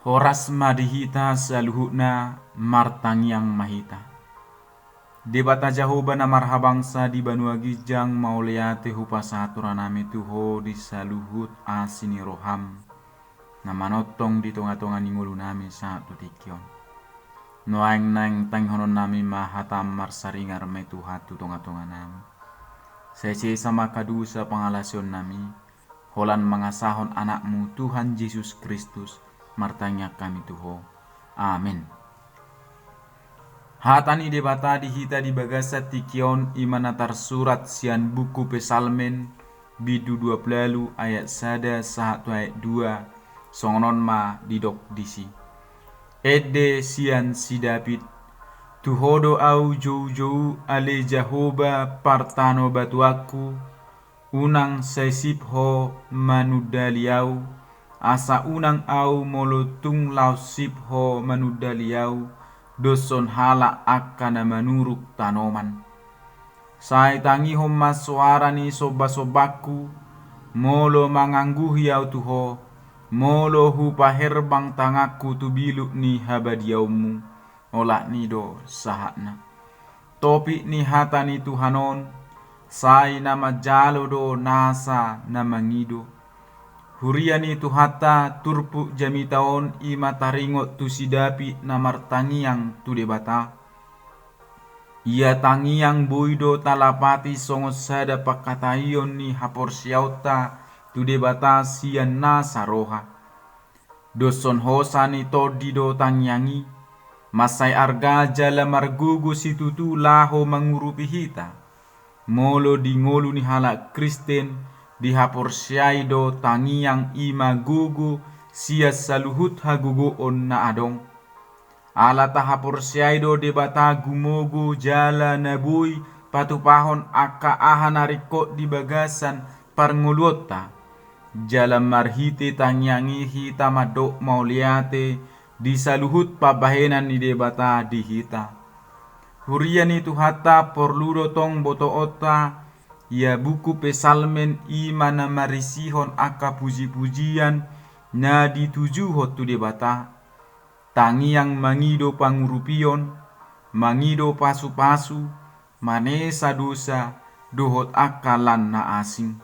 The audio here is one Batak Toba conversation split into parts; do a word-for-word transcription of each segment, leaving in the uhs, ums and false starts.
Horas ma di hita saluhutna, martangiang ma hita. Debata Jahowa na marhabangsa di banua ginjang, mauliate hupasahat rohanami tu Ho di saluhut asi ni roham na manongtong di tongatonga ni ngolunami sahat tu tingki on. Nuaeng naeng tangihononnami ma hatam, marsaringar ma i Tuhan tu tongatonganami. Sai sesa ma angka dosa pangalaosionnami, holan mangasahon Anakmu Tuhan Jesus Kristus, martangiang hami tu Ho. Amen. Hata ni Debata di hita di bagasan tingki on i ma na tarsurat sian buku Psalmen, bindu dua pulu ualu, ayat sada sahat tu ayat dua, songon on ma didok disi. Ende sian si David. Tu Ho do ahu joujou, ale Jahowa, partanobatuanku, unang sai sip Ho manundali ahu, asa unang ahu molo tung laos sip Ho manundali ahu, doshon halak angka na manuruk tanoman. Sai tangihon ma soara ni sombasombaku, molo mangangguhi ahu tu Ho, molo hupaherbang tanganku tu biluk ni habadiaonmu, olat ni do sahatna. Topik ni hata ni Tuhan on, sai na manjalo do nasa na mangido. Huria ni Tuhanta, turpuk jamita on i ma taringot tu si David na martangiang tu Debata. Ia tangiang boi do talapati songon sada pangkataion ni haporseaonta tu Debata sian nasa roha. Doshon hosa ni tondi do tangiang i, mansai arga jala margogo situtu laho mangurupi hita. Molo di ngolu ni halak Kristen, dihaporseai do tangiang i ma gogo sian saluhut hagogoon na adong. Ala tahaporseai do Debata gumogo jala na boi patupahon angka aha na ringkot di bagasan parngoluonta. Jala marhite tangiang i hita mandok mauliate di saluhut pambahenan ni Debata di hita. Huria ni Tuhanta, porlu do tong botoonta, ia buku Psalmen i ma na marisihon angka pujipujian na ditujuhon tu Debata. Tangiang mangido pangurupion, mangido pasupasu, manesa dosa, dohot angka lan na asing.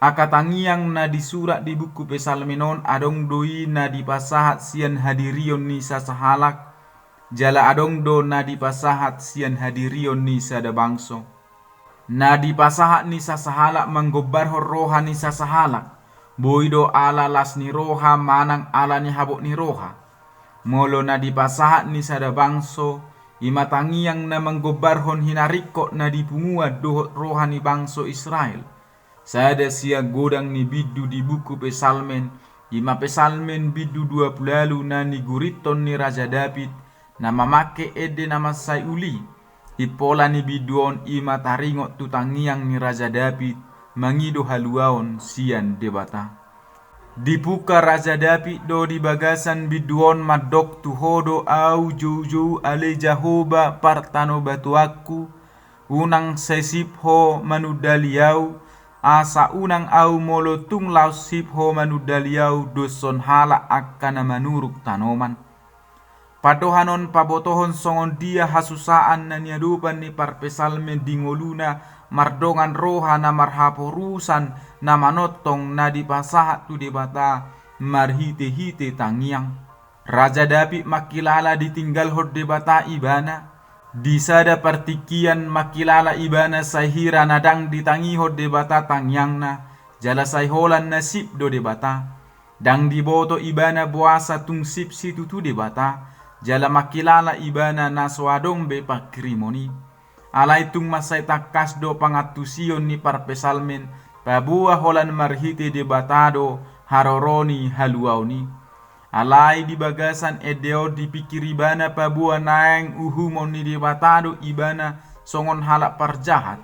Angka tangiang na disurat di buku Psalmen on adong do i na dipasahat sian hadirion ni sasahalak, jala adong do na dipasahat sian hadirion ni sada bangso. Na dipasahat ni sasahalak manggombarhon roha ni sasahalak, boi do ala las ni roha manang ala ni habot ni roha. Molo na dipasahat ni sada bangso, i ma tangiang na manggombarhon hinaringkot na dipunguan dohot roha ni bangso Israel. Sada sian godang ni bindu di buku Psalmen, i ma Psalmen bindu dua pulu ualu na niguriton ni Raja David, na mamangke ende na mansai uli. Impola ni bindu on i ma taringot tu tangiang ni Raja David mangido haluaon sian Debata. Dipungka Raja David do di bagasan bindu on mandok, tu Ho do ahu joujou, ale Jahowa partanobatuanku, unang sai sip Ho manundali ahu, asa unang ahu molo tung laos sip Ho manundali ahu doshon halak angka na manuruk tanoman. Pandohan on pabotohon songon dia hasusaan na niadopan ni parpsalmen di ngoluna mardongan roha na marhaporusan na manongtong na dipasahat tu Debata marhitehite tangiang. Raja David mangkilala ditinggalhon Debata ibana. Di sada partingkian mangkilala ibana sai hira na ndang ditangihon Debata tangiangna, jala sai holan na sip do Debata. Ndang diboto ibana boasa tung sip situtu Debata, jala mangkilala ibana na so adong be pangkirimon i. Alai tung mansai tangkas do pangantusion ni parpsalmen, paboa holan marhite Debata do haroro ni haluaon i. Alai di bagasan ende on dipingkir ibana paboa naeng uhumon ni Debata do ibana songon halak parjahat.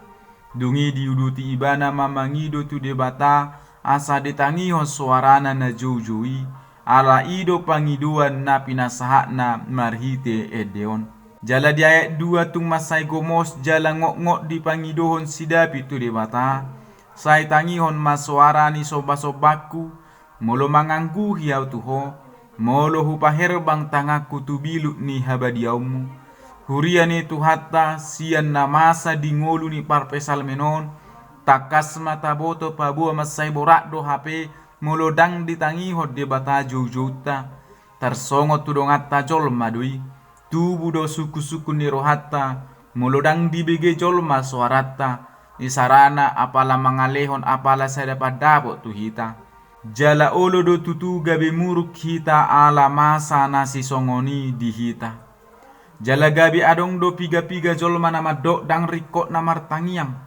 Dung i diuduti ibana ma mangido tu Debata, asa ditangihon soarana na joujou i, ala i do pangidoan na pinasahatna marhite ende on. Jala di ayat dua tung mansai gomos jala ngotngot dipangidohon si David tu Debata, sai tangihon ma soara ni sombasombaku, molo mangangguhi ahu tu Ho, Molo hupaherbang tanganku tu bilut ni habadiaonmu, huria ni Tuhanta, sian na masa di ngolu ni parpsalmen on, tangkas ma taboto paboa mansai borat do hape molo ndang ditangihon Debata joujounta. Tarsongon tu donganta jolma do i, tubu do sungkunsungkun ni rohanta molo ndang dibege jolma soaranta, isarana apala mangalehon apala sada pandapot tu hita. Jala olo do tutu gabe muruk hita ala masa na sisongon i di hita. Jala gabe adong do piga-piga jolma na mandok ndang ringkot na martangiang.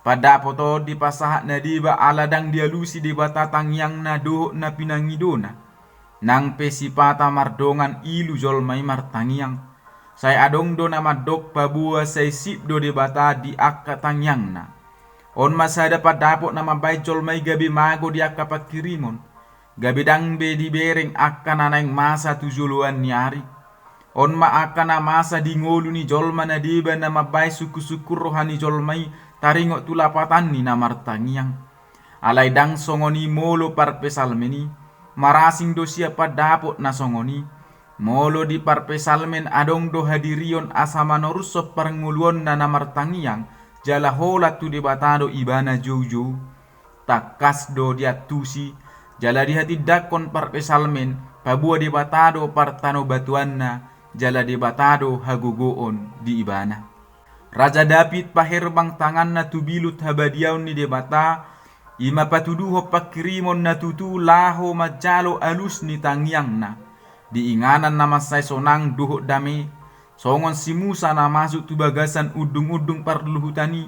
Pandapot on dipasahat na deba ala ndang dialusi Debata tangiangna dohot na pinangidona. Nang pe sipata mardongan ilu jolma i martangiang. Sai adong do na mandok paboa sai sip do Debata di angka tangiangna. On ma sada pandapot na mambahen jolma i gabe mago di angka pangkirimon. Gabe ndang be dibereng angka na naeng masa tu joloan ni ari. On ma angka na masa di ngolu ni jolma na deba na mambahen sungkunsungkun roha ni jolma i taringot tu lapatan ni na martangiang. Alai ndang songon i molo parpsalmen i, marasing do sian pandapot na songon i. Molo di parpsalmen adong do hadirion asa manorushon parngoluonna na martangiang, jala holan tu Debata do ibana joujou. Tangkas do diantusi, jala dihatindangkon parpsalmen, paboa Debata do partanobatuanna, jala Debata do hagogoon di ibana. Raja David paherbang tanganna tu bilut habadiaon ni Debata, i ma patuduhon pangkirimon na tutu laho manjalo alus ni tangiangna. Di inganan na mansai sonang dohot dame, songon si Musa na masuk tu bagasan undung-undung parluhutan i,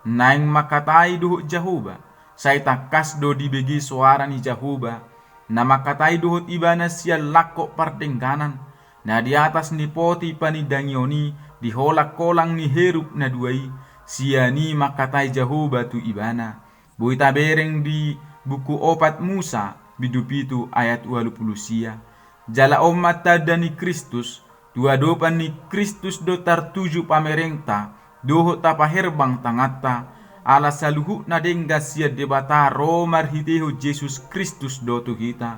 naeng mangkatai dohot Jahowa, sai tangkas do dibege soara ni Jahowa, na mangkatai dohot ibana sian langkok pardengganan, na di atas ni poti panindangion i, di holang-holang ni herub na dua i, sian i mangkatai Jahowa tu ibana. Boi tabereng di buku Opat Musa, bindu pitu ayat ualu pulu sia. Jala on ma tanda ni Kristus, tu adopan ni Kristus do tartuju pamerengta, dohot tapaherbang tanganta, ala saluhut na denggan sian Debata ro marhitehon Jesus Kristus do tu hita.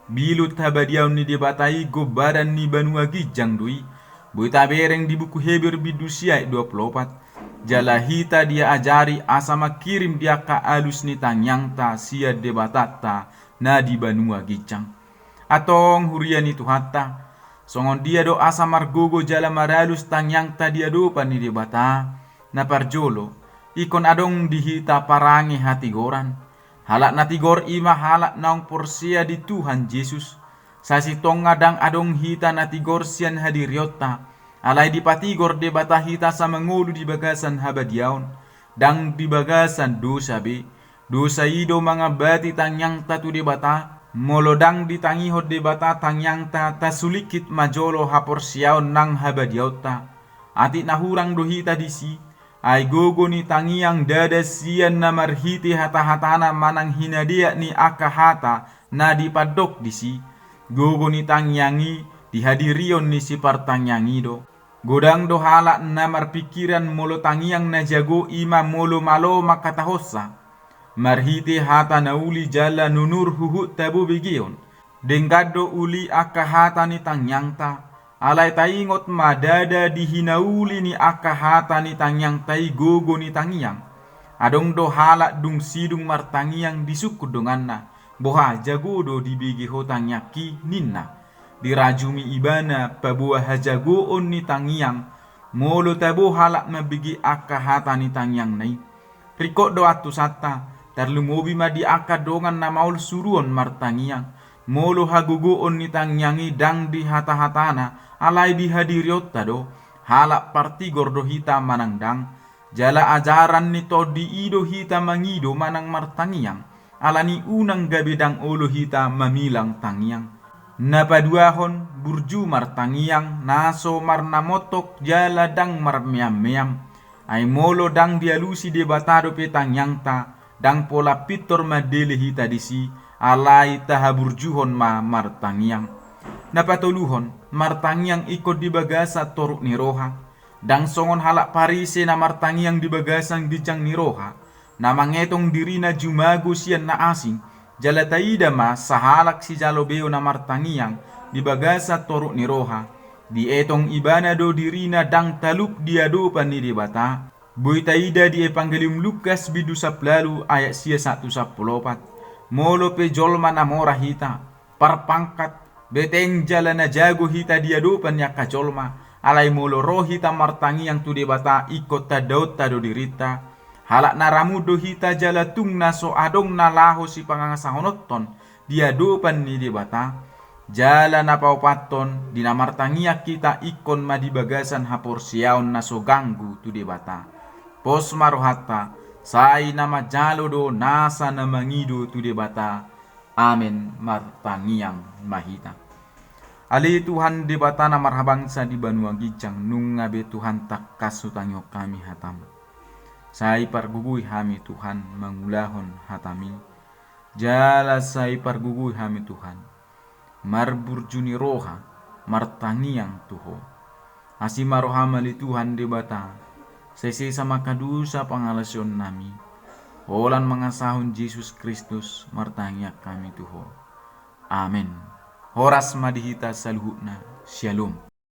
Bilut habadiaon ni Debata i gombaran ni banua ginjang do i. Boi tabereng di buku Heber bindu sia ayat dua pulu opat. Jala hita diajari asa mangkirim di angka alus ni tangiangta sian Debatanta na di banua ginjang. Antong huria ni Tuhanta, songon dia do asa margogo jala maralus tangiangta di adopan ni Debata? Na parjolo, ingkon adong di hita parange hatigoran. Halak na tigor i ma halak naung porsea di Tuhan Jesus. Sasintongna ndang adong hita na tigor sian hadirionta. Alai dipatigor Debata hita asa mangolu di bagasan habadiaon, ndang di bagasan dosa be. Dosa i do mangambati tangiangta tu Debata. Molo ndang ditangihon Debata tangiangta, tasulingkit ma jolo haporseaon nang habadiaonta. Atik na hurang do hita disi. Ai gogo ni tangiang ndada sian na marhite hata-hatana manang hinadeak ni angka hata na dipandok disi. Gogo ni tangiang i di hadirion ni sipartangiang i do. Godang do halak na marpingkiran molo tangiang na jago i ma molo malo mangkatahonsa. Marhite hata na uli jala nunur huhut tabo begeon. Denggan do uli angka hata ni tangiangta, alai taingot ma ndada di hinauli ni angka hata ni tangiangta i gogo ni tangiang. Adong do halak dung sidung martangiang disungkun donganna, boha jago do dibege ho tangiangki ninna. Dirajumi ibana paboa hajagoon ni tangiang, molo tabo halak mambege angka hata ni tangiangna i. Ringkot do antusanta, tarlumobi ma di angka dongan na maol suruon martangiang. Molo hagogoon ni tangiang i ndang di hata-hatana, alai di hadirionta do, halak partigor do hita manang ndang. Jala ajaran ni tondi i do hita mangido manang martangiang. Alani unang gabe ndang olo hita mamilang tangiang. Na paduahon, burju martangiang na so marnamontok jala ndang marmeam-meam. Ai molo ndang dialusi Debata dope tangiangta, ndang pola pintor mandele hita disi, alai tahaburjuhon ma martangiang. Na patoluhon, martangiang ingkon di bagasan toruk ni roha. Ndang songon halak Parise na martangiang di bagasan ginjang ni roha, na mangetong dirina jumago sian na asing, jala taida ma sahalak sijalo beo na martangiang, di bagasan toruk ni roha, dietong ibana do dirina ndang talup di adopan ni Debata. Boi taida di Evangelium Lukas bindu sampulu ualu ayat sia sahat tu sampulu opat. Molo pe jolma na mora hita, parpangkat, beteng jala na jago hita di adopan ni angka jolma, alai molo ro hita martangiang tu Debata ingkon tandaonta do dirinta. Halak na ramun do hita jala tung na so adong na laho sipangasahononhon di adopan ni Debata. Jala na paopathon, di na martangiang hita ingkon ma di bagasan haporseaon na so ganggu tu Debata. Pos ma rohanta, sai na manjalo do nasa na mangido tu Debata. Amen. Martangiang ma hita. Ale Tuhan Debata na marhabangsa di banua ginjang, nunga be Tuhan tangkas hutangihon hami hataM. Sai pargogoi hami Tuhan mangulahon hataMi. Jala sai pargogoi hami Tuhan marburju ni roha martangiang tu Ho. Asi ma rohaM ale Tuhan Debata, sai sesa ma angka dosa pangalaosion nami. Holan mangasahon Jesus Kristus martangiang hami tu Ho. Amen. Horas ma di hita saluhutna. Syalom.